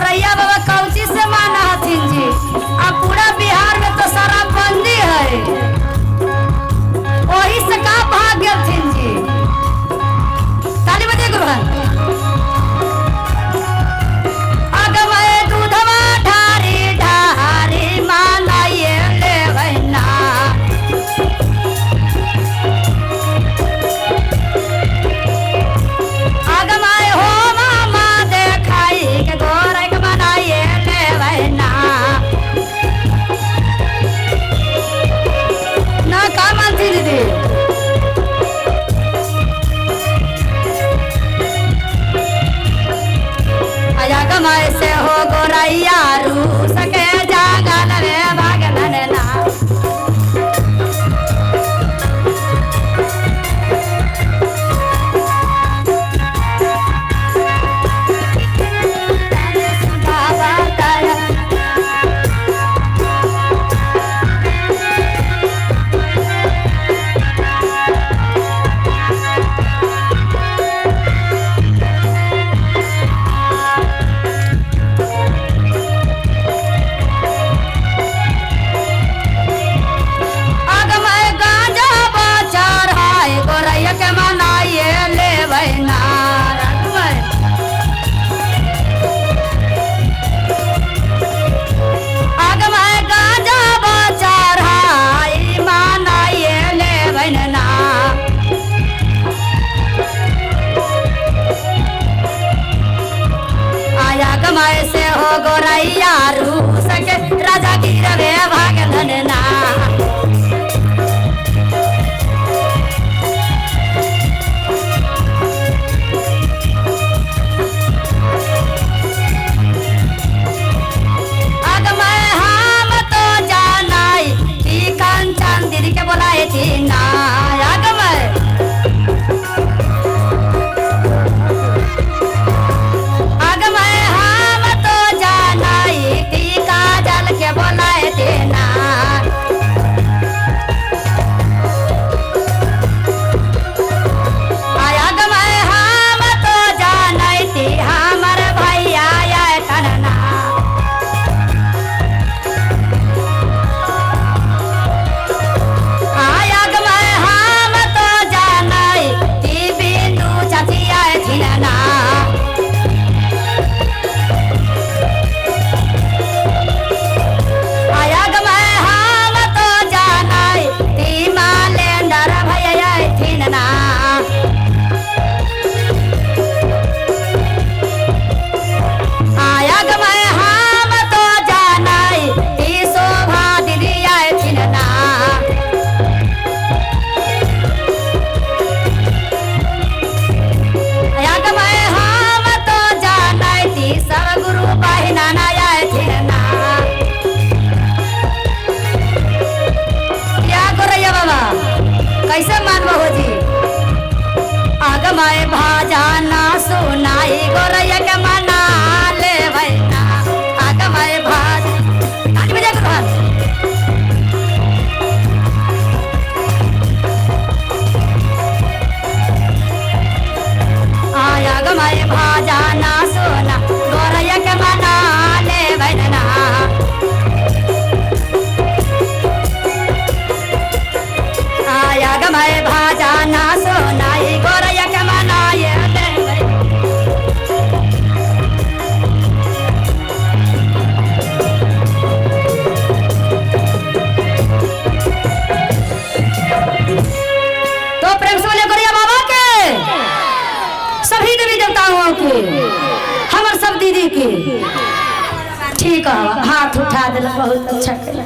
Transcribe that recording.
गोरैया बाबा कौची से माना हथिन जी। अब पूरा बिहार में तो शराब बंदी है, वही से का भाग गेलथिन जी। ताली बजे गुरुभान। अगमय दूधवा ढारी ढारी मानाइए लेबै ना। अगमय हो मामा देखाई के गोरै के मनाइए लेबै ना। ना का मानती दीदी? अगमय से हो गोरैया रू सके जागल रे भागलन ना। बाबा तारा अगमय गांजा बचार हाय गोरैया के मनाइए लेबै ना। अगमय अगमय गांजा बचार हाय मनाइए लेबै ना। आया गमय से हो गोरैया रू सके राजा गिरवे भागलन ना। अगमय हम तो जानाई ती कंचन दीदी के बोलाए थी ना। अगमय अगमय हम तो जानाई ती काजल के बोलाए थी ना। अगमय हम तो जानाई ती हमर भैया आए ना। अगमय हम तो जानाई ती बिंदु चाची आए थी ना। अगमय हम तो जानाई ती मालेंदर भैया आए थी ना। अगमय हम तो जानाई ती शोभा दीदी आए थी ना। अगमय हम तो जानाई ती सब गुरु बहिना आए थी ना। क्या गोरैया बाबा कैसे मानव हो जी? अगमय भाजाना सुनाई गोरैया के मना लेबै ना। अगमय भाज ताली बजा गुरुभान। अगमय भाजाना सोना गोरैया के मना लेबै ना। अगमय भाजाना सोनाई गोरैया के मनाए लेबै। तो प्रेम से बोले गोरैया बाबा के, सभी देवी देवताओं के, हमर सब दीदी के। ठीक है, हाथ उठा दिल, बहुत अच्छा कल।